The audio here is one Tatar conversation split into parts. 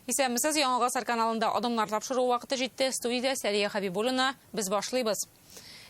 Исәнмесез, Яңа гасыр каналында Адымнар тапшыруы вакыты җитте. Студиядә Сәрия Хәбибуллина. Без башлыйбыз.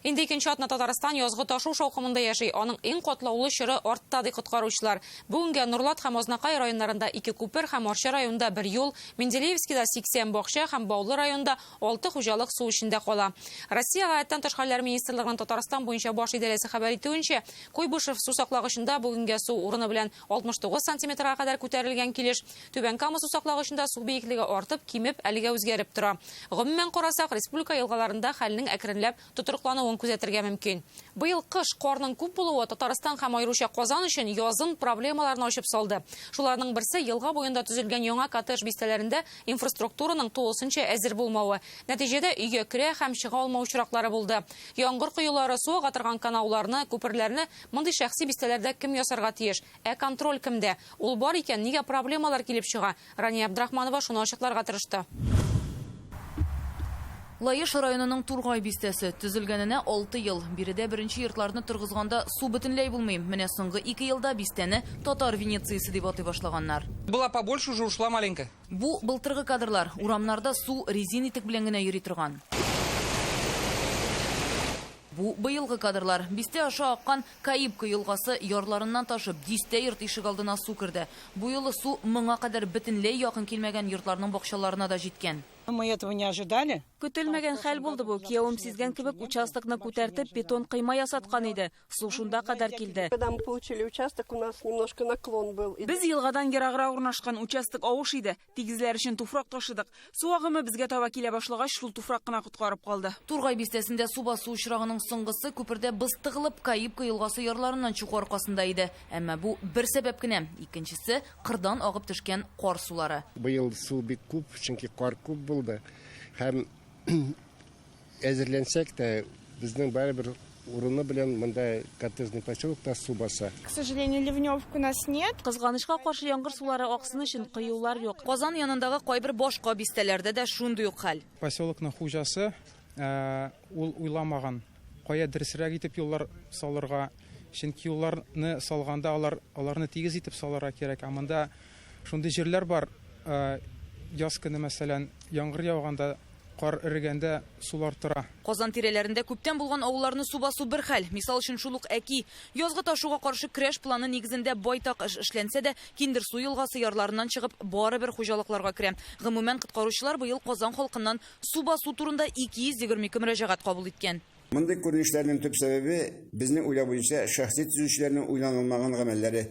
Инде икенче атна Татарстан язгы ташу шаукымында яши. Аның иң катлаулы чоры артта, ди коткаручылар. Бүгенгә Нурлат һәм Азнакай районнарында ике күпер һәм Арча районында бер юл, Менделеевскида 80 бакча һәм Баулы районында алты хуҗалык су эчендә кала. Россия Гадәттән тыш хәлләр министрлыгының Татарстан буенча баш идарәсе хәбәр итүенчә, Куйбышев су саклагычында бүгенгә су урыны белән 69 сантиметрга кадәр күтәрелгән килеш, Түбән Кама сусаклагычында су биеклеге артып, кимеп, әлегә үзгәреп тора. Гомумән карасак, республика елгаларында хәлнең әкренләп тотрыклануын күзәтергә мөмкин. Быел кыш карның күп булуы Татарстан һәм аеруча Казан өчен язын проблемаларны ачып салды. Шуларның берсе, елга буенда төзелгән яңа коттедж бистәләрендә инфраструктураның тулысынча әзер булмавы. Нәтиҗәдә, өйгә керә һәм чыга алмау очраклары булды. Яңгыр коелары, су ага торган канауларны, күперләрне мондый шәхси бистәләрдә кем ясарга тиеш? Ә контроль кемдә? Ул бар икән, нигә проблемалар килеп чыга? Рания Абдрахманова шуны ачыкларга тырышты. Лаеш районының Тургай бистәсе. Төзелгәненә алты ел. Биредә беренче йортларны торгызганда су бөтенләй булмый. Менә соңгы ике елда бистәне Татар Венециясе дип атый башлаганнар. Была побольше, уже ушла маленькая. Бу, былтыргы кадрлар. Урамнарда су резин итек белән генә йөри торган. Бу, быелгы кадрлар. Бистә аша аккан Каибка елгасы ярларыннан ташып, дистә йорт ишегалдына су керде. Бу юлы су моңа кадәр бөтенләй якын килмәгән йортларның бакчаларына да җиткән. Мы этого не ожидали. Көтелмәгән хәл булды бу. Киявем сизгән кебек, участокны күтәртеп, бетон койма ясаткан иде. Су шунда кадәр килде. Когда мы получили участок, у нас немножко наклон был. Без елгадан ераграк урнашкан участок авыш иде. Тигезләр өчен туфрак ташыдык. Су агымы безгә таба килә башлагач, шул туфрак кына коткарып калды. Тургай бистәсендә су басу очрагының соңгысы күпердә боз тыгылып, Каибка елгасы ярларыннан чыгу аркасында иде. Әмма бу бер сәбәп кенә. Икенчесе, кырдан агып төшкән кар сулары. Быел су бик күп, чөнки кар күп булды. Һәм Әзерләнсәк тә, безнең барыбер урыны белән монда коттеджный поселокта су баса. К сожалению, ливневок у нас нет. Кызганычка каршы, яңгыр сулары аксын өчен коюлар юк. Казан янындагы кайбер башка бистәләрдә дә шундый ук хәл. Поселокның хуҗасы ул уйламаган, кая дөресрәк итеп юллар салырга. Чөнки юлларны салганда алар аларны тигез итеп салырга кирәк. Ә монда шундый җирләр бар, яз көне, мәсәлән, яңгыр яуганда, кар эрегәндә сулар тора. Казан тирәләрендә күптән булган авылларны су басу бер хәл. Мисал өчен, шул ук Әки. Язгы ташуга каршы көрәш планы нигезендә байтак эш эшләнсә дә, Киндерсу елгасы ярларыннан чыгып, барыбер хуҗалыкларга керә. Гомумән, коткаручылар быел Казан халкыннан су басу турында 222 мөрәҗәгать кабул иткән. Мондый күренешләрнең төп сәбәбе, безнең уйлау буенча, шәхси төзүчеләрнең уйланылмаган гамәлләре.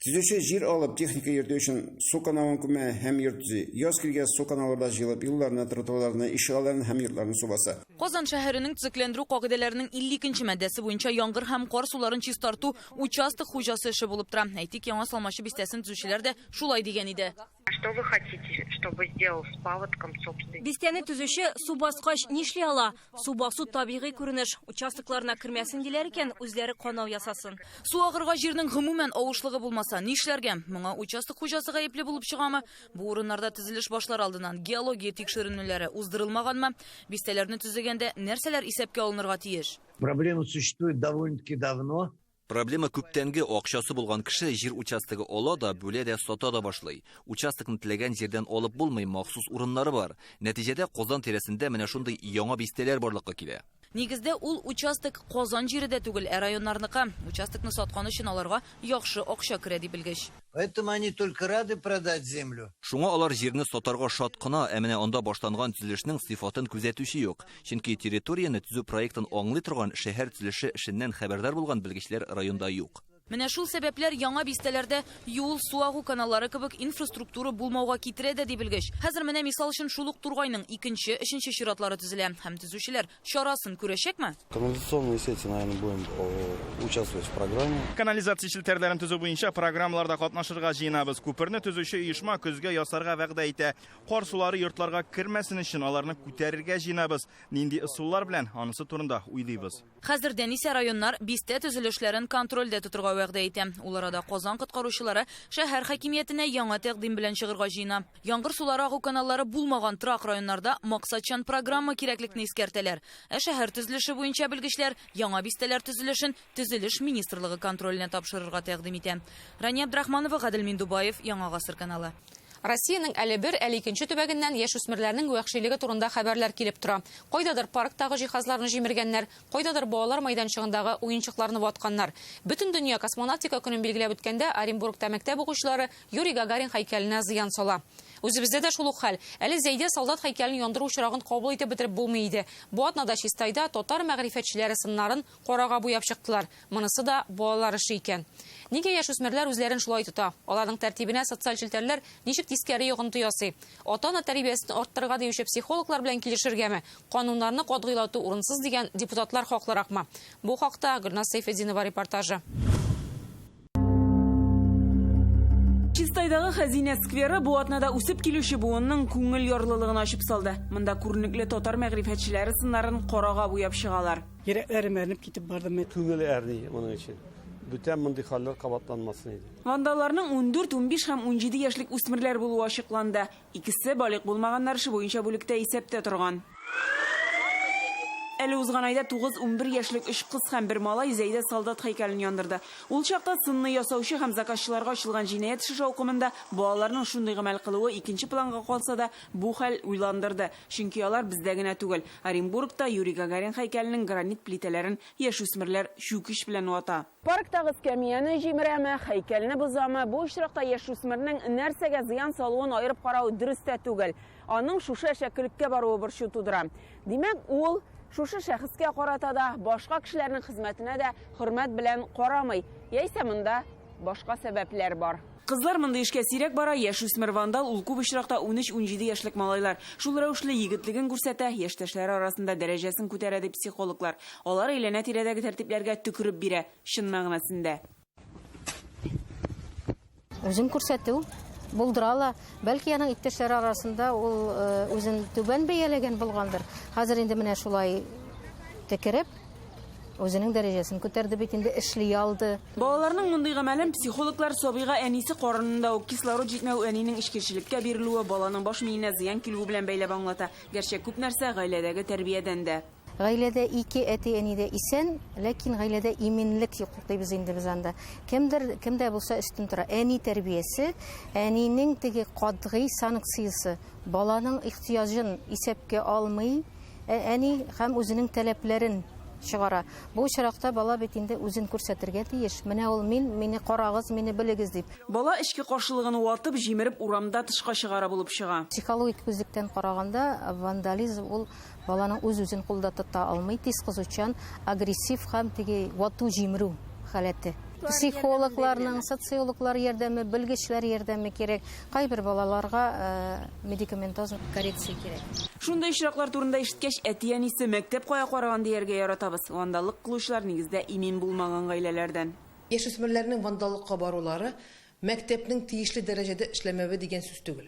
Төзүче җир алып, техника йөртү өчен су канавын күмә һәм йорт төзи. Яз килгәч, су канаулары да җыелып, юлларны, тротуарларны, ишегалларын һәм йортларны су баса. Казан шәһәренең төзекләндерү кагыйдәләренең 52 нче маддәсе буенча яңгыр һәм кар суларын чистарту участок хуҗасы эше булып тора. Әйтик, Яңа Салмачы бистәсен төзүчеләр дә шулай дигән иде. Что вы хотите, чтобы сделал с паводком собственник? Бистәне төзүче су баскач нишли ала? Су басу табигый күренеш. Участокларына кермәсен диләр икән, үзләре канау ясасын. Су агырга җирнең гомумән авышлыгы булмаса, нишләргә? Моңа участок хуҗасы гаепле булып чыгамы? Бу урыннарда төзелеш башлар алдыннан геология тикшеренүләре уздырылмаганмы? Бистәләрне төзегәндә нәрсәләр исәпкә алынырга тиеш? Проблема существует довольно-таки давно. Проблема күптәнге, акчасы булган кеше җир участогы ала да, бүлә дә, сата да башлый. Участокны теләгән җирдән алып булмый, махсус урыннары бар. Нәтиҗәдә, Казан тирәсендә менә шундый яңа бистәләр барлыкка килә. Нигездә, ул участок Казан җире дә түгел, ә районнарныкы. Участокны саткан өчен аларга яхшы акча керә, ди белгеч. Поэтому они только рады продать землю. Шуңа алар җирне сатарга шат кына, ә менә анда башланган төзелешнең сыйфатын күзәтүче юк. Чөнки территорияне төзү проектын аңлый торган шәһәр төзелеше эшеннән хәбәрдар булган белгечләр районда юк. Менә шул сәбәпләр яңа бистәләрдә юл, су агу каналлары кебек инфраструктура булмауга китерә дә, ди белгеч. Хәзер менә мисал өчен шул ук Тургайның икенче, өченче чиратлары төзелә. Һәм төзүчеләр чарасын күрәчәкме? Канализационные сети, наверное, будем участвовать в программе. Канализация челтәрләрен төзү буенча программаларда катнашырга җыенабыз. Күперне төзүче оешма көзгә ясарга вәгъдә итә. Кар сулары йортларга кермәсен өчен аларны күтәрергә җыенабыз. Нинди ысуллар белән, анысы турында уйлыйбыз. Хәзердән исә районнар бистә төзелешләрен контрольдә тотырга вәгъдә итә. Ул арада Казан коткаручылары шәһәр хакимиятенә яңа тәкъдим белән чыгырга җыена. Яңгыр сулары агу каналлары булмаган торак районнарда максатчан программа кирәклекне искәртәләр. Ә шәһәр төзелеше буенча белгечләр яңа бистәләр төзелешен Төзелеш министрлыгы контроленә тапшырырга тәкъдим итә. Рания Абдрахманова, Гадел Миндубаев, Яңа Гасыр каналы. Россиянең әле бер, әле икенче төбәгеннән яшүсмерләрнең вәхшилеге турында хәбәрләр килеп тора. Кайдадыр парктагы җиһазларны җимергәннәр, кайдадыр балалар мәйданчыгындагы уенчыкларны ватканнар. Бөтендөнья космонавтика көнен билгеләп үткәндә Оренбургта мәктәп укучылары Юрий Гагарин һәйкәленә зыян сала. Үзебездә дә шул ук хәл. Әле Зәйдә солдат һәйкәлен яндыру очрагын кабул итеп бетереп булмый иде. Бу атнада Чистайда татар мәгърифәтчеләре сыннарын карага буяп чыктылар. Монысы да балалар эше икән. Нигә яшүсмерләр үзләрен шулай тота? Аларның тәртибенә социаль челтәрләр ничек тискәре йогынты ясый? Ата-ана тәрбиясен арттырырга диюче психологлар белән килешергәме? Кануннарны катгыйлату урынсыз дигән депутатлар хаклыракмы? Бу хакта Гөлназ Сәйфетдинова репортажы. Чистайдагы Хәзинә скверы бу атнада үсеп килүче буынның күңел ярлылыгын ачып салды. Монда күренекле татар мәгърифәтчеләре сыннарын карага буяп чыгалар. Йөрәкләрем әрнеп китеп барды. Күңел әрни моның өчен. Бүтән мондый хәлләр кабатланмасын иде. Вандалларның 14, 15 һәм 17 яшьлек үсмерләр булуы ачыкланды. Икесе балигъ булмаганнар эше буенча бүлектә исәптә торган. Әле узган айда 9-11 яшьлек өч кыз һәм бер малай Зәйдә солдат һәйкәлен яндырды. Ул чакта сынны ясаучы һәм заказчыларга ачылган җинаять эше шаукымында балаларның шундый гамәл кылуы икенче планга калса да, бу хәл уйландырды. Чөнки алар бездә генә түгел. Оренбургта Юрий Гагарин һәйкәленең гранит плитәләрен яшүсмерләр чүкеч белән вата. Парктагы эскәмияне җимерәме, һәйкәлне бозамы, бу очракта яшүсмернең нәрсәгә зыян салуын аерып карау дөрес тә түгел. Аның шушы әшәкелеккә баруы борчу тудыра. Димәк, ул шушы шәхескә карата да, башка кешеләрнең хезмәтенә дә хөрмәт белән карамый. Яисә монда башка сәбәпләр бар. Кызлар мондый эшкә сирәк бара, яшүсмер вандал ул күп очракта 13-17 яшьлек малайлар. Шул рәвешле егетлеген күрсәтә, яшьтәшләре арасында дәрәҗәсен күтәрә ди психологлар. Алар әйләнә-тирәдәге тәртипләргә төкереп бирә, чын мәгънәсендә. Үзен күрсәтү булдыра ала. Бәлки аның иптәшләре арасында ул үзен түбән бәяләгән булгандыр. Хәзер инде менә шулай текереп, үзенең дәрәҗәсен күтәрде бит инде, эшли алды. Балаларның мондый гамәлен психологлар сабыйга әнисе карынында ук кислород җитмәү, әнинең эчкечелеккә бирелүе, баланың баш миенә зыян килүе белән бәйләп аңлата. Гәрчә күп нәрсә гаиләдәге тәрбиядән дә. Гаиләдә ике әти-әни дә исән, ләкин гаиләдә иминлек юк дибез инде без анда. Кемдер, кемдә булса өстен тора. Әни тәрбиясе, әнинең теге катгый санкциясе, баланың ихтыяҗын исәпкә алмый, әни һәм үзенең таләпләрен чыгара. Бу очракта бала бит инде үзен күрсәтергә тиеш. Менә ул мин, мине карагыз, мине белегез дип. Бала эчке каршылыгын ватып, җимереп урамда тышка чыгара булып чыга. Психологик күзлектән караганда, вандализм ул баланың үз-үзен кулда тота алмый, тиз кызучан, агрессив һәм теге вату җимерү халәте. Психологларның, социологлар ярдәме, белгечләр ярдәме кирәк. Кайбер балаларга медикаментоз коррекция кирәк. Шундый очраклар турында ишеткәч, әти-әнисе мәктәп кая караган дияргә яратабыз. Вандаллык кылучылар нигездә имин булмаган гаиләләрдән. Яшүсмерләрнең вандаллыкка барулары мәктәпнең тиешле дәрәҗәдә эшләмәве дигән сүз түгел.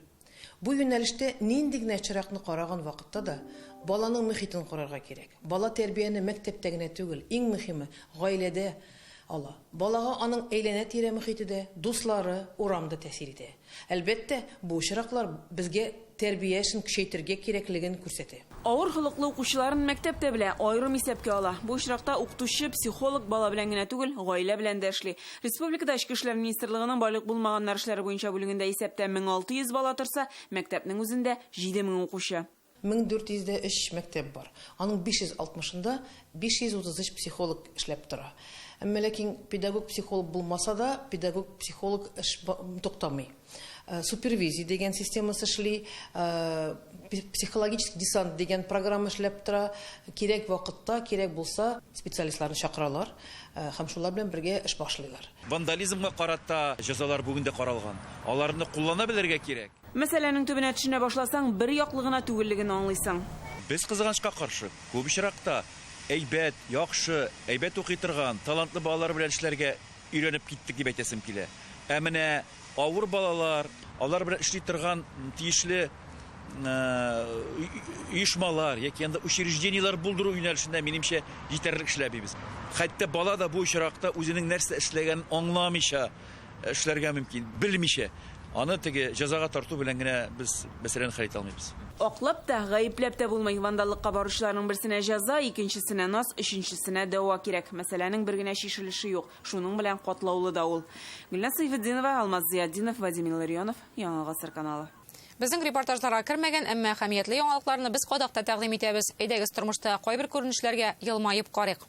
Бу юнәлештә нинди генә чиракны караган вакытта да баланың мөхитен карарга кирәк. Бала тәрбияне мәктәптә генә түгел, иң мөһиме гаиләдә ала. Балага аның әйләнә-тирә мөхите дә, дуслары, урамда тәэсир итә. Әлбәттә, бу очраклар безгә тәрбия эшен көчәйтергә кирәклеген күрсәтә. Авыр холыклы укучыларын мәктәптә белә, аерым исәпкә ала. Бу очракта укытучы, психолог бала белән генә түгел, гаилә белән дә эшли. Республикада Эчке эшләр министрлыгының балигъ булмаганнар эшләре буенча бүлегендә исәптә 1600 бала торса, мәктәпнең үзендә 7000 укучы. 1403 мәктәп бар. Аның 560-ында 533 психолог эшләп тора. Әмма ләкин педагог-психолог булмаса да, педагог-психолог эш туктамый. Супервизия дигән системасы эшли, психологический десант дигән программа эшләп тора. Кирәк вакытта, кирәк булса, специалистларны чакыралар һәм шулар белән бергә эш башлыйлар. Вандализмга карата җәзалар бүген дә каралган. Аларны куллана белергә кирәк. Мәсьәләнең төбенә төшенә башласаң, бер яклы гына түгеллеген аңлыйсың. Без кызганычка каршы күп очракта әйбәт, яхшы, әйбәт укый торган, талантлы балалар белән эшләргә өйрәнеп киттек дип әйтәсем килә. Ә менә авыр балалар, алар белән эшли торган тиешле оешмалар яки анда учреждениеләр булдыру юнәлешендә минемчә җитәрлек эшләмибез. Хәтта бала да бу очракта үзенең нәрсә эшләгәнен аңламыйча эшләргә мөмкин, белмичә. Аны теге җәзага тарту белән генә без мәсьәләне хәл итә алмыйбыз. Аклап та, гаепләп тә булмый. Вандаллыкка баручыларның берсенә җәза, икенчесенә наз, өченчесенә дәва кирәк. Мәсьәләнең бер генә чишелеше юк. Шуның белән катлаулы да ул. Гөлназ Сәйфетдинова, Алмаз Зиятдинов, Вадим Илларионов, Яңа Гасыр каналы. Безнең репортажларга кермәгән, әмма әһәмиятле яңалыкларны без кадакта тәкъдим итәбез. Әйдәгез, тормышта кайбер күренешләргә елмаеп карыйк.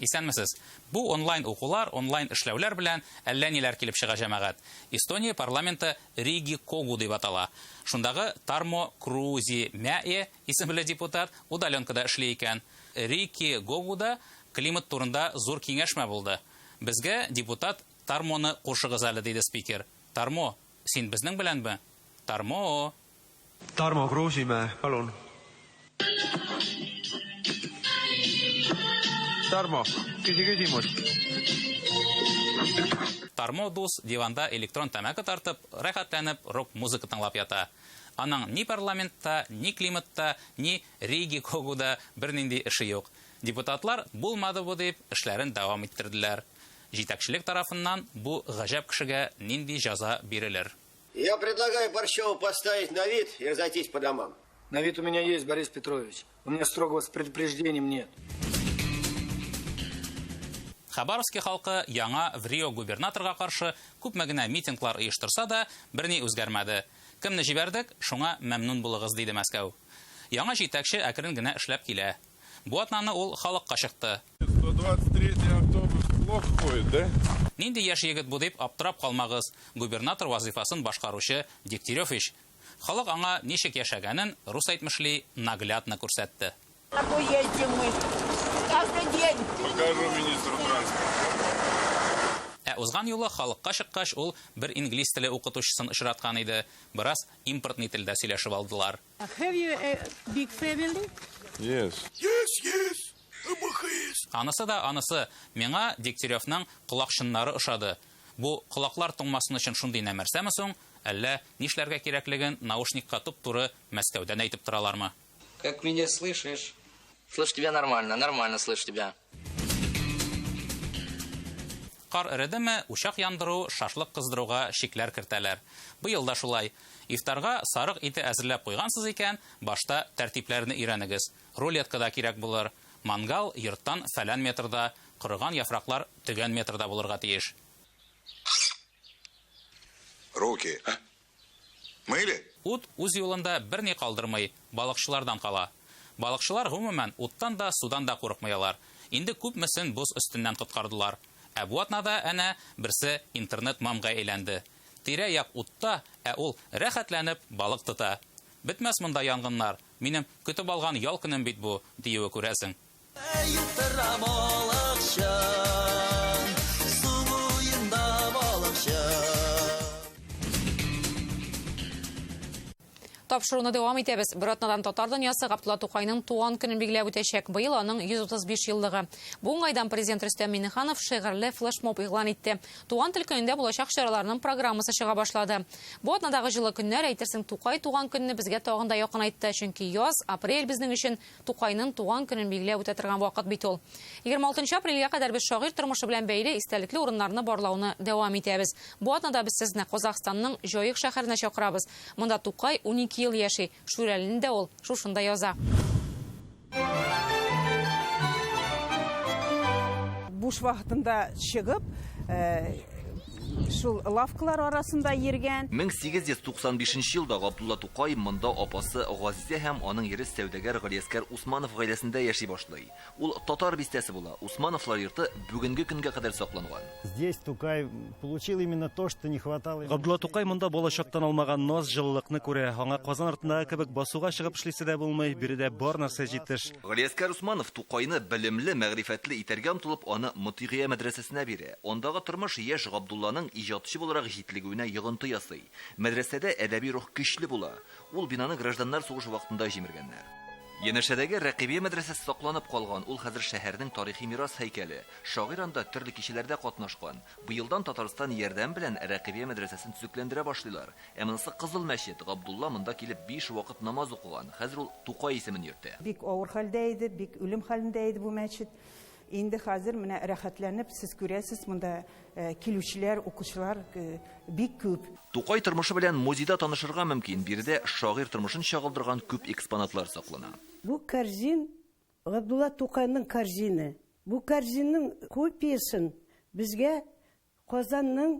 Исәнмесез. Бу онлайн укулар, онлайн эшләүләр белән әллә ниләр килеп чыга җәмәгать. Эстония парламенты Рийгикогу дип атала. Шундагы Тармо Крузимяэ исемле депутат удаленкада эшли икән. Рийгикогуда климат турында зур киңәшмә булды. Безгә депутат Тармоны кушыгыз әле, диде спикер. Тармо, син безнең беләнме? Тармо-о! Tarmo Kruusimäe, palun. Tarmo, küsi küsimus. Тармо дус диванда электрон тәмәке тартып, рәхәтләнеп рок-музыка тыңлап ята. Аның ни парламентта, ни климатта, ни Рийгикогуда бернинди эше юк. Депутатлар булмады бу дип, эшләрен дәвам иттерделәр. Җитәкчелек тарафыннан бу гаҗәп кешегә нинди җәза бирелер? Я предлагаю Борщеву поставить на вид и разойтись по домам. На вид у меня есть, Борис Петрович. У меня строгого с предупреждением нет. Хабаровский халкы яңа врио губернаторга каршы күпме генә митинглар оештырса да, берни үзгәрмәде. Кемне җибәрдек, шуңа мәмнүн булыгыз, диде Мәскәү. Яңа җитәкче әкрен генә эшләп килә. Бу атнаны ул халыкка чыкты. 123 автобус плохо ходит, да? Нинди яшь егет бу дип аптырап калмагыз. Губернатор вазыйфасын башкаручы Дегтярев ич. Халык аңа ничек яшәгәнен рус әйтмешли наглядно күрсәтте. Ездим мы каждый день. Покажу министру транспорта. Ә узган юлы халыкка чыккач, ул бер инглиз теле укытучысын очраткан иде. Бераз импортный телдә сөйләшеп алдылар. Have you a big family? Yes. Yes, yes. МХС. Анысы да анысы, миңа Дегтяревның колакчыннары ошады. Бу колаклар туңмасын өчен шундый нәмәрсәме соң, әллә нишләргә кирәклеген наушникка туп-туры Мәскәүдән әйтеп торалармы? Как меня слышишь? Слышу тебя нормально, нормально слышу тебя. Кар эредеме, учак яндыру, шашлык кыздыруга шикләр кертәләр. Быел да шулай. Ифтарга сарык ите әзерләп куйгансыз икән, башта тәртипләрне өйрәнегез. Рулетка да кирәк булыр. Мангал йорттан фәлән метрда, корыган яфраклар төгән метрда булырга тиеш. Руки. Мыли? Ут үз юлында берни калдырмый, балыкчылардан кала. Балыкчылар гомумән уттан да, судан да курыкмый алар. Инде күпмесен боз өстеннән коткардылар. Ә бу атнада әнә берсе интернет-мемга әйләнде. Тирә-як утта, ә ул рәхәтләнеп балык тота. Бетмәс монда янгыннар. Минем көтеп алган ял көнем бит бу, диюе күрәсең. Юктыра балыкчы, су буенда балыкчы. Тапшыруны дәвам итәбез. Бер атнадан татар дөньясы Габдулла Тукайның туган көнен билгеләп үтәчәк. Быел аның 135 еллыгы. Бу уңайдан президент Рөстәм Миңнеханов шигырьле флешмоб игълан итте. Туган тел көнендә булачак чараларның программасы чыга башлады. Бу атнадагы җылы көннәр, әйтерсең, Тукай туган көнне безгә тагын да якынайтты. Чөнки яз, апрель безнең өчен Тукайның туган көнен билгеләп үтә торган вакыт бит ул. 26 апрельгә кадәр без шагыйрь тормышы белән бәйле истәлекле урыннарны барлауны дәвам итәбез. Бу атнада без сезне Казахстанның Җаек шәһәренә чакырабыз. Монда Тукай 12 ел яши. Шүрәлене дә ул шушында яза. Буш вакытында чыгып, шул лавкалар арасында йөргән. 1895 елда Габдулла Тукай монда апасы Газизә һәм аның ире сәүдәгәр Галиәскәр Усманов гаиләсендә яши башлый. Ул татар бистәсе була. Усмановлар йорты бүгенге көнгә кадәр сакланган. Здесь Тукай получил именно то, что не хватало ему. Габдулла Тукай монда балачактан алмаган наз җылылыкны күрә. Аңа Казан артындагы кебек басуга чыгып эшлисе дә булмый, биредә бар нәрсә җитеш. Галиәскәр Усманов Тукайны белемле, мәгърифәтле итәргә омтылып, аны Мотыйгия мәдрәсәсенә бирә. Андагы тормыш яшь Габдулланың иҗатчы буларак җитлегүенә йогынты ясый. Мәдрәсәдә әдәби рух көчле була. Ул бинаны гражданнар сугышы вакытында җимергәннәр. Янәшәдәге Рәкыйбия мәдрәсәсе сакланып калган. Ул хәзер шәһәрнең тарихи мирас һәйкәле. Шагыйрь анда төрле кичәләрдә катнашкан. Быелдан Татарстан ярдәм белән Рәкыйбия мәдрәсәсен төзекләндерә башлыйлар. Ә монысы Кызыл мәчет. Габдулла монда килеп 5 вакыт намаз укыган. Хәзер ул Тукай исемен йөртә. Бик авыр хәлдә иде, бик үлем хәлендә иде бу мәчет. Инде хәзер менә рәхәтләнеп сез күрәсез, монда килүчеләр, укучылар бик күп. Тукай тормышы белән музейда танышырга мөмкин. Биредә шагыйрь тормышын чагылдырган күп экспонатлар саклана. Бу кәрзин Габдулла Тукайның кәрзине. Бу кәрзиннең копиясен безгә Казанның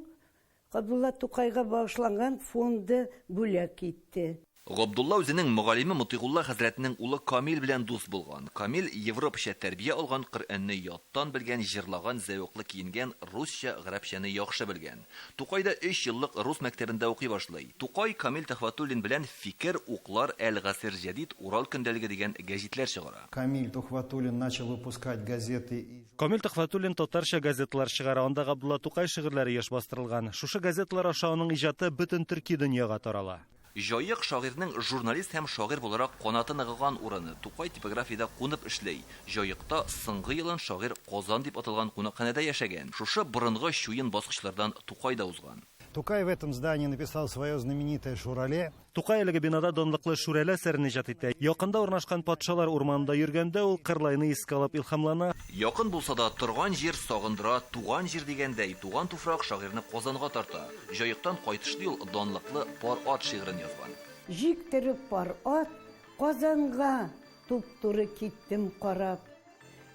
Габдулла Тукайга багышланган фонды бүләк итте. Габдулла үзенең мөгаллиме Мотыйгулла хәзрәтнең улы Камил белән дус булган. Камил европача тәрбия алган, Коръәнне яттан белгән, җырлаган, зәвыклы киенгән, русча, гарәпчәне яхшы белгән. Тукай да өч еллык рус мәктәбендә укый башлый. Тукай Камил Төхвәтуллин белән Фикер, Уклар, Әл-Гасыр җәдид, Урал көндәлеге дигән гәҗитләр чыгара. Камиль Тухватуллин начал выпускать газеты и. Камил Төхвәтуллин татарча газеталар чыгара, анда Габдулла Тукай шигырьләре еш бастырылган. Шушы газеталар аша аның иҗаты бөтен төрки дөньяга тарала. Җаек, шагыйрьнең журналист һәм шагыйрь буларак канаты ныгыган урыны. Тукай типографиядә кунып эшли. Җаекта соңгы елын шагыйрь Казан дип аталган кунакханәдә яшәгән. Шушы борынгы чуен баскычлардан Тукай да узган. Тукай в этом здании написал свое знаменитое Шурале. Тукай әлеге бинада данлыклы Шүрәле әсәрен иҗат итә. Якында урнашкан патшалар урманында йөргәндә ул Кырлайны искә алып илһамлана. Якын булса да, торган җир сагындыра, туган җир дигәндәй, туган туфрак шагыйрьне Казанга тарта. Җаектан кайтышлый ул данлыклы Пар ат шигырен язган. Җиктереп пар ат, Казанга туп-туры киттем карап.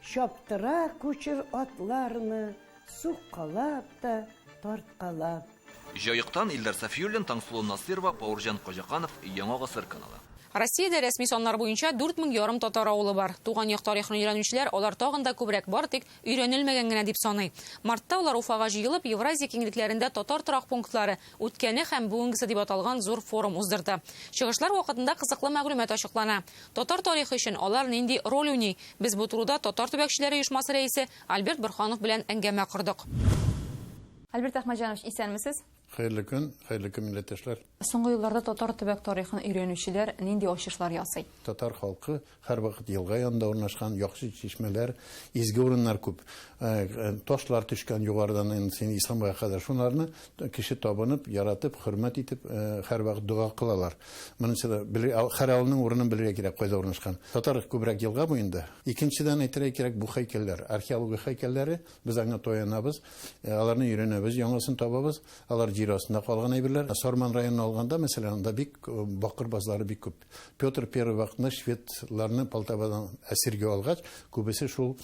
Чаптыра кучер атларны, суккалап та, тарткалап. Җаектан Илдар Сафиуллин, Таңсылу Насыйрова, Бауырҗан Каҗаканов, Яңа гасыр каналы. Россиядә рәсми саннар буенча 4 мең ярым татар авылы бар. Туган як тарихын өйрәнүчеләр алар тагын да күбрәк бар, тик өйрәнелмәгән генә дип саный. Мартта алар Уфага җыелып, Евразия киңлекләрендә татар торак пунктлары үткәне һәм бүгенгесе дип аталган зур форум уздырды. Чыгышлар вакытында кызыклы мәгълүмат ачыклана. Татар тарихы өчен алар нинди роль уйный? Без бу турыда татар төбәкчеләре оешмасы рәисе Альберт Борһанов белән әңгәмә кордык. Альберт Әхмәтҗанович, исәнмесез? Хәерле көн, хәерле көн, милләттәшләр. Соңгы елларда татар төбәк тарихын өйрәнүчеләр нинди ачышлар ясый? Татар халкы һәрвакыт елга янында урнашкан, яхшы чишмәләр, изге урыннар күп. Ташлар төшкән югарыдан инде син исламга кадәр. Шуларны кеше табынып, яратып, хөрмәт итеп, һәрвакыт дога кылалар. Монысы да һәр авылның урынын белергә кирәк, кайда урнашкан. Татар күбрәк елга буенда. Икенчедән әйтергә кирәк, бу һәйкәлләр, археология һәйкәлләре, без аңа таянабыз, аларны өйрәнәбез, яңасын табабыз. Алар җир астында калган әйберләр. Сарман районын алганда, мәсәлән, анда бик бакыр базлары бик күп. Петр I вакытында шведларны Полтавадан әсиргә алгач, күбесе шул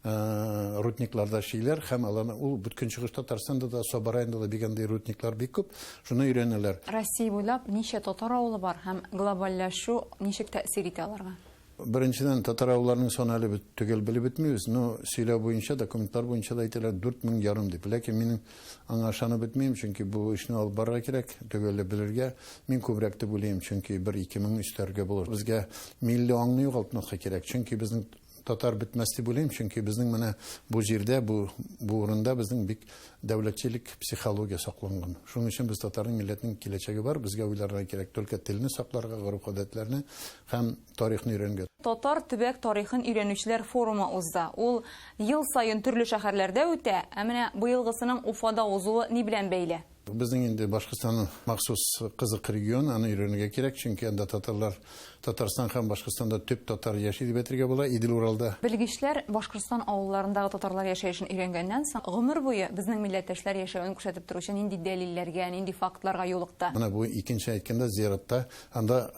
рудникларда эшлиләр һәм аларны ул бөтен Чыгыш Татарстанда да, Саба районында да бик андый рудниклар бик күп. Шуны өйрәнәләр. Россия буйлап ничә татар авылы бар һәм глобальләшү ничек тәэсир итә аларга? Беренчедән, татар авылларының саны әле төгәл белеп бетмибез. Но сөйләү буенча, документлар буенча да әйтәләр 4 мең ярым дип. Ләкин минем аңа ышанып бетмим, чөнки бу эшне алып барырга кирәк, төгәлләп белергә. Мин күбрәк дип уйлыйм, чөнки бер 2 мең өстәргә булыр. Безгә милли аңны югалтмаска кирәк, чөнки безнең татар бетмәс дип уйлыйм, чөнки безнең менә бу җирдә, бу урында безнең бик дәүләтчелек психология сакланган. Шуның өчен без татарның милләтнең киләчәге бар, безгә уйларга кирәк только телне сакларга, гореф-гадәтләрне һәм тарихны өйрәнергә. Татар төбәк тарихын өйрәнүчеләр форумы узды. Ул ел саен төрле шәһәрләрдә үтә, ә менә быелгысының Уфада узуы ни белән бәйле? Безнең инде Башкортстан махсус кызык регион, аны өйрәнергә кирәк, чөнки анда татарлар, Татарстан һәм Башкортстанда төп татар яши дип әйтергә була, Идел-Уралда. Белгечләр Башкортстан авылларындагы татарлар яшәешен өйрәнгәннән соң, гомер буе безнең милләттәшләр яшәвен күрсәтеп торучы нинди дәлилләргә, нинди фактларга юлыкты? Менә бу икенче әйткәндә зиратта анда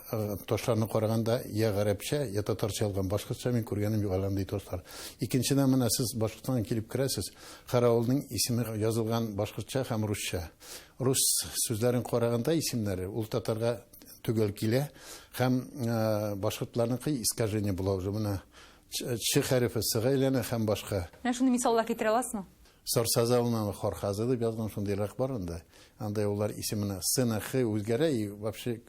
ташларны караганда я гарәпчә, я татарча язган, башкортча мин күргәнем юк әле андый ташлар. Икенчедән, менә сез Башкортстанга килеп керәсез, һәр авылның исеме язылган башкортча һәм русча. Рус сүзләрен караганда исемнәре ул татарга төгәл килә һәм башкортларныкы искажение була уже, менә ч хәрефе с-га әйләнә һәм башка. Менә шундый мисаллар китерә аласызмы? Сарсаз авылына Хорхазы дип язган шундыйрак бар анда. Анда улар исеменә с на х үзгәрә и вообще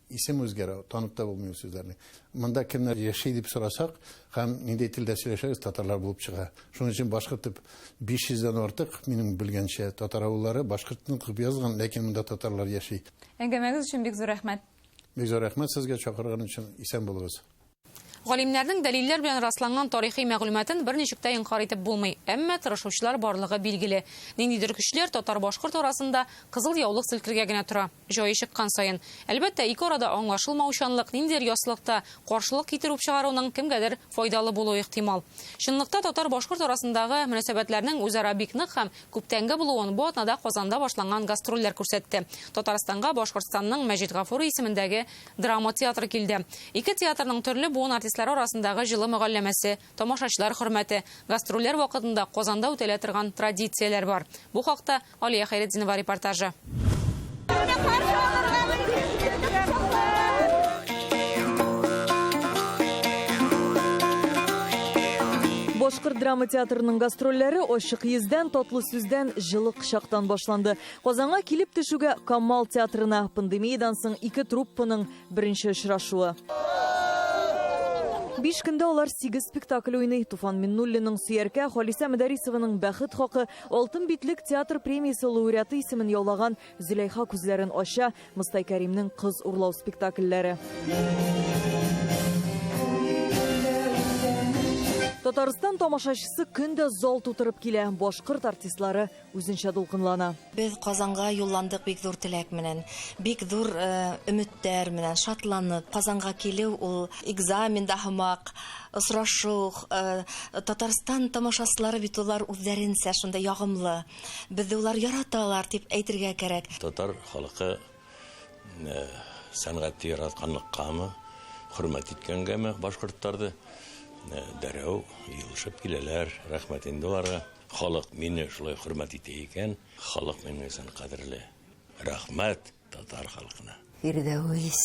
исем үзгәрә, танып та булмый ул сүзләрне. Монда кемнәр яши дип сорасак, һәм нинди телдә сөйләшәбез, татарлар булып чыга. Шуның өчен башкорт дип 500 дән артык, минем белгәнчә, татар авыллары башкортны күп язган, ләкин монда татарлар яши. Әңгәмәгез өчен бик зур рәхмәт. Бик зур рәхмәт сезгә чакырган өчен. Исән булыгыз. Галимнәрнең дәлилләр белән расланган тарихи мәгълүматын берничек тә инкарь итеп булмый. Әмма тырышучылар барлыгы билгеле. Ниндидер көчләр татар-башкорт арасында кызыл яулык селкергә генә тора. Җае чыккан саен. Әлбәттә, ике арада аңлашылмаучанлык, ниндидер яссылыкта каршылык китерүп чыгаруның кемгәдер файдалы булуы ихтимал. Чынлыкта татар-башкорт арасындагы мөнәсәбәтләрнең үзара бик нык һәм күптәнге булуын бу атнада Казанда башланган гастрольләр күрсәтте. Татарстанга Башкортстанның Мәҗит Гафури исемендәге драма театры килде. Ике театрның төрле буын артистлары арасындагы җылы мөгалләмәсе, тамашачылар хөрмәте, гастрольләр вакытында Казанда үтәлә торган традицияләр бар. Бу хакта Алия Хәйретдинова репортажы. Башкорт драма театрының гастрольләре ачык йөздән, татлы сүздән, җылы кочактан башланды. Казанга килеп төшүгә Камал театрына пандемиядән соң ике труппаның беренче очрашуы. Биш көндә алар 8 спектакль уйный. Туфан Миннуллинның Сөяркә, Халисә Мөдәрисованың Бәхет хакы, Алтын битлек театр премиясе лауреаты исемен яулаган Зөләйха күзләрен ача, Мостай Кәримнең Кыз урлау спектакльләре. Татарстан тамашачысы көн дә зал тутырып килә. Башкорт артистлары үзенчә дулкынлана. Без Казанга юлландык бик зур теләк менән, бик зур өметтәр менән, шатланып. Казанга килү ул экзамен да һымак, очрашу, Татарстан тамашачылары бит улар үзләренчә шунда ягымлы. Безне улар яраталар дип әйтергә кәрәк. Татар халкы сәнгатьне яратканлыккамы, хөрмәт иткәнгәме башкортларны дәррәү елышып киләләр. Рәхмәт инде аларга. Халык мине шулай хөрмәт итә икән, халык минем өчен кадерле. Рәхмәт татар халкына. Фирдәвис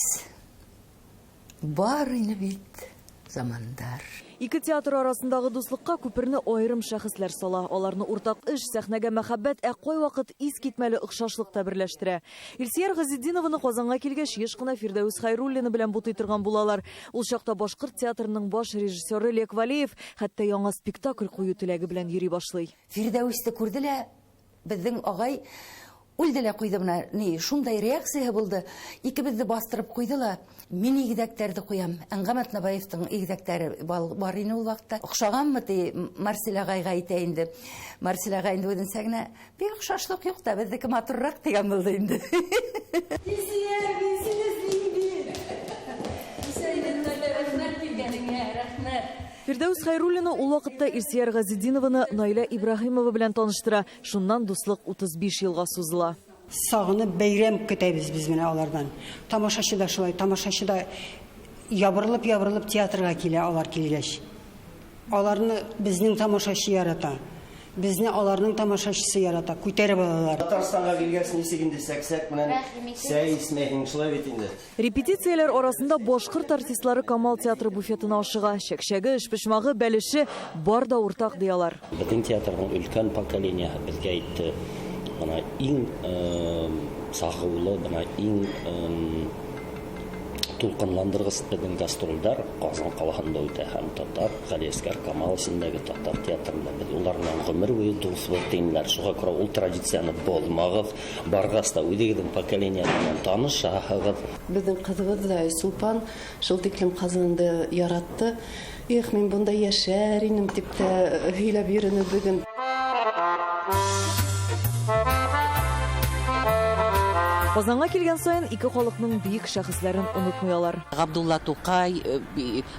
бар ине бит замандар. Ике театр арасындагы дуслыкка күперне аерым шәхесләр сала. Аларны уртак эш, сәхнәгә мәхәббәт, ә кайвакыт искитмәле охшашлык та берләштерә. Илсөяр Газетдинованы Казанга килгәч, еш кына Фирдәвис Хәйруллина белән бутый торган булалар. Ул чакта башкорт театрының баш режиссеры Лек Валеев хәтта яңа спектакль кую теләге белән йөри башлый. Фирдәвисне күрде лә, безнең агай үлде лә куйды менә, ни, шундай реакция булды. Икебезне бастырып куйды ла, мин игезәкләрне куям. Әнгам Атнабаевтың игезәкләре бар ине ул вакытта. Охшаганмы ди Марсель агайга әйтә инде. Марсель агай инде үзенчә генә, бик охшашлык юк та, безнеке матуррак дигән булды инде. Фирдәүс Хәйруллина ул вакытта Илсөяр Газетдинованы Наилә Ибраһимова белән таныштыра. Шуннан дуслык 35 елга сузыла. Сагынып бәйрәм көтәбез без менә алардан. Тамашачы да шулай, тамашачы да ябырылып-ябырылып театрга килә алар килгәч. Аларны безнең тамашачы ярата. Безне аларның тамашачысы ярата, күтәреп алалар. Татарстанга килгәч, ничек инде сәксәк менән сәй исмәһең, шулай бит инде. Репетицияләр арасында башкорт артистлары Камал театры буфетына ашыга. Чәкчәге, өчпочмагы, бәлеше бар да уртак ди алар. Безнең театрның өлкән поколение безгә әйтте, бына иң сагыулы, бына иң тулкынландыргыч безнең гастрольдәр Казан каласында үтә һәм татар Галиәсгар Камал исемендәге татар театрында без улар белән гомер буе дус булып тиенләр. Шуңа күрә ул традицияне бозмагыз, баргас та үзегезнең поколение белән танышагыз. Безнең кызыбыз да Сулпан шул тиклем Казанды яратты. Эх, мин бунда яшәр инем дип тә һөйләп йөренде бүген. Казанга килгән саен ике халыкның бөек шәхесләрен онытмый алар. Габдулла Тукай,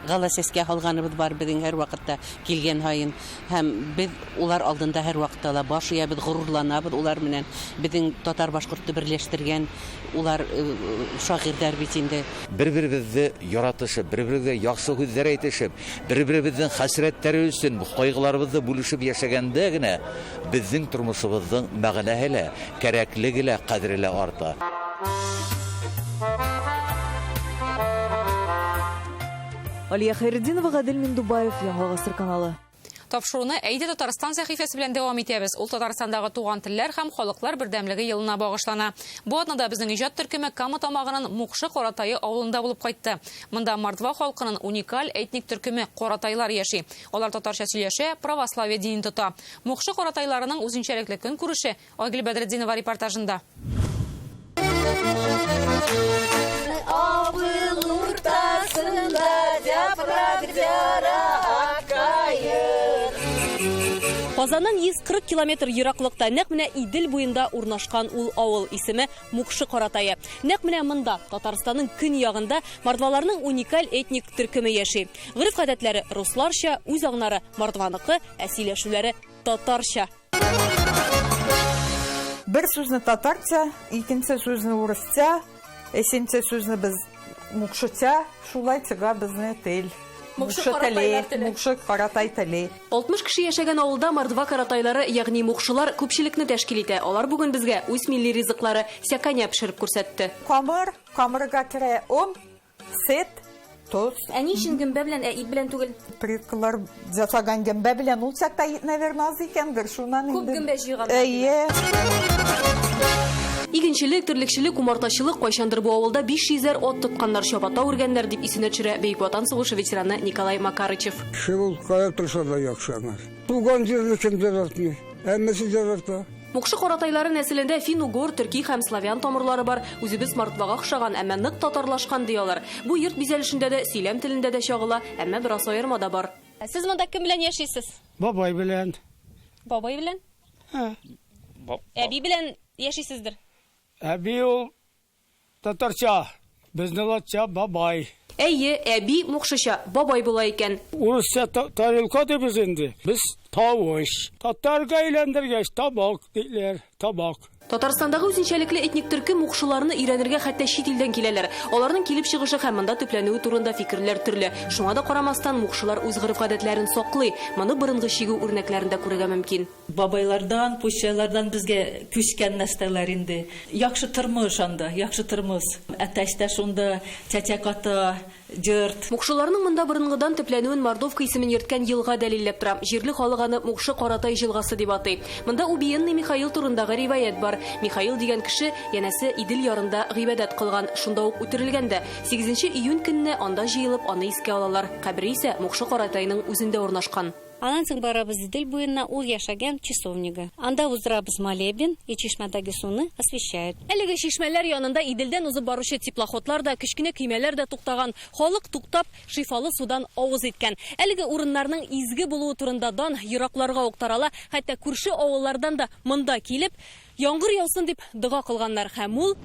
гала сәскә алганыбыз бар безнең һәр вакытта килгән һайын. Һәм без улар алдында һәр вакытта ла баш иябез, горурланабыз улар менән. Безнең татар башкортны берләштергән улар шагыйрьләр бит инде. Бер-беребезне яратышып, бер-беребезгә яхшы һүзләр әйтешеп, бер-беребезнең хәсрәтләре өчен кайгыларыбызны бүлешеп яшәгәндә генә безнең тормышыбызның мәгънәһе лә, кәрәклеге лә, кадере лә арта. Алия Хәйретдинова, Гадел Миндубаев, Яңа Гасыр каналы. Тапшыруны Әйдә Татарстан сәхифәсе белән дәвам итәбез. Ул Татарстандагы туган телләр һәм халыклар бердәмлеге елына багышлана. Бу атнада безнең иҗат төркеме Кама тамагының Мукшы Каратайы авылында булып кайтты. Монда мордва халкының уникаль этник төркеме Каратайлар яши. Алар татарча сөйләшә, православие динен тота. Мукшы Каратайларының үзенчәлекле көнкүреше Айгөл Бәдретдинова репортажында. Авыл уртасында яфрак Казаннан 140 километр ераклыкта, нәкъ менә Идел буенда урнашкан ул авыл исеме Мукшы Каратае. Нәкъ менә монда, Татарстанның көньягында, мордваларның уникаль этник төркеме яши. Гореф-гадәтләре русларча, үз аңнары мордваныкы, ә сөйләшүләре татарча. Бер сүзне татарча, икенче сүзне урысча, өченче сүзне без мукшыча, шулай чыга безне тел. Мукшы каратайлар теле. Мукшы каратай теле. 60 кеше яшәгән авылда мордва каратайлары, ягъни мукшылар күпчелекне тәшкил итә. Алар бүген безгә үз милли ризыклары, сяканя пешереп күрсәтте. Камыр, камырга керә он, Сөт, тоз. Ә ни өчен гөмбә белән, ә ит белән түгел? Предкалар ясаган гөмбә белән ул чакта ит, наверное, аз икәндер, шуннан Күп инде. гөмбә җыйганнар, Әйе. Игенчелек, терлекчелек, умартачылык, кайчандыр бу авылда 500 әр ат тотканнар, чабата үргәннәр, дип исенә төшерә Бөек Ватан сугышы ветераны Николай Макарычев. Кеше ул кая торса да яхшы аңар. Туган җирне кем яратмый? Әммәсе ярата. Мукшы каратайлары нәселендә фин-угор, төрки һәм славян тамырлары бар. Үзебез мордвага охшаган, әмма нык татарлашкан, ди алар. Бу йорт бизәлешендә дә, сөйләм телендә дә чагыла, әмма бераз аерма да бар. Сез монда кем белән яшисез? Бабай белән. Бабай белән? Ә. Әби белән яшисездер? Әби ул Татарча, безнең латча бабай. Әйе, әби мукшыча бабай була икән. Урысча тарелка дибез инде, без тавыш. Татарга әйләндергәч, табак диләр, табак. Татарстандагы үзенчәлекле этник төркем мукшыларны өйрәнергә хәтта чит илдән киләләр. Аларның килеп чыгышы һәм монда төпләнүе турында фикерләр төрле. Шуңа да карамастан, мукшылар үз гореф-гадәтләрен саклый. Моны борынгы чигү үрнәкләрендә күрергә мөмкин. Бабайлардан, пущайлардан безгә күчкән нәрсәләр инде. Яхшы тормыш анда, яхшы тормыш. Әтәч тә шунда, чәчәк ата, җырт. Мукшыларның монда борынгыдан төпләнүен Мордовка исемен йөрткән елга дәлилләп тора. Җирле халык аны Мукшы Каратай җылгасы дип атый. Монда убиенный Михаил турындагы риваять бар. Михаил дигән кеше, янәсе, Идел ярында гыйбадәт кылган, шунда ук үтерелгән дә. Сигезенче июнь көнне анда җыелып, аны искә алалар. Кабере исә Мукшы Каратайның үзендә урнашкан. Аннан соң барабыз Идел буена, ул яшәгән часовняга. Анда уздырабыз молебен, и чишмәдәге суны освещают. Әлеге чишмәләр янында Иделдән узып баручы теплоходлар да, кечкенә көймәләр дә туктаган. Халык туктап, шифалы судан авыз иткән. Әлеге урыннарның изге булуы турында дан еракларга ук тарала, хәтта күрше авыллардан да монда килеп, Яңгыр яусын дип дога кылганнар һәм ул,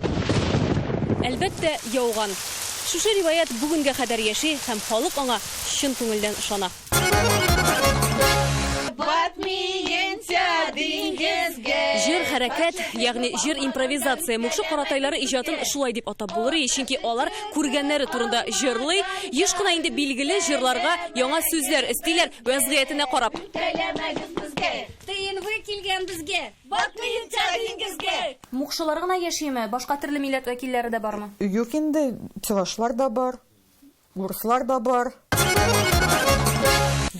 әлбәттә, яуган. Шушы риваять бүгенгә кадәр яши һәм халык аңа чын күңелдән ышана. Җыр, хәрәкәт, ягъни җыр импровизация. Мукшы каратайлары иҗатын шулай дип атап булыр, чөнки алар күргәннәре турында җырлый, еш кына инде билгеле җырларга яңа сүзләр өстиләр, вәзгыятенә карап. Теләмәгез безгә. ТНВ килгән безгә. Батмыенча диңгезгә! Мукшылар гына яшиме, башка төрле милләт вәкилләре дә бармы? Юк инде, чувашлар да бар, урыслар да бар.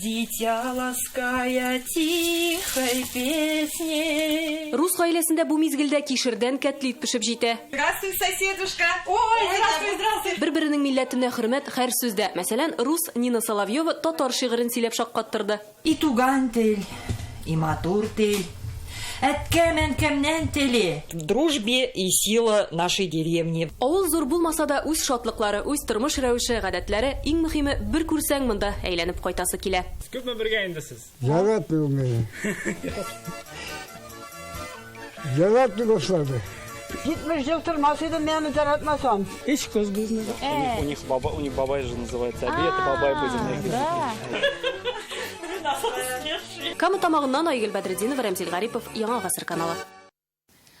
Дитя лаская тихой песней. Рус гаиләсендә бу мизгелдә кишердән кәтлит пешеп җитә. Здравствуй, соседушка! Ой, здравствуй, здравствуй! Бер-беренең милләтенә хөрмәт һәр сүздә. Мәсәлән, рус Нина Соловьева татар шигырен сөйләп шаккаттырды. И туган тел, и матур тел, Әткәм-әнкәмнән теле. В дружбе и сила нашей деревни. Авыл зур булмаса да, үз шатлыклары, үз тормыш рәвеше, гадәтләре, иң мөхиме, бер күрсәң, монда әйләнеп кайтасы килә. Күпме бергә инде сез? Яратмый ул мине. Яратмый башлады. 70 ел тормас идем, мин аны яратмасам. Өч кыз безнең. У них баба, у них бабай же называется, әби, это бабай будет. Да. Кама Тамагыннан Айгөл Бәдретдинова, Рәмзил Гарипов, Яңа Гасыр каналы.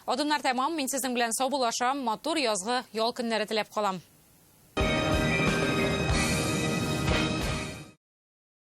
Адымнар тәмам, мин сезнең белән саубуллашам, матур язгы ял көннәре теләп калам.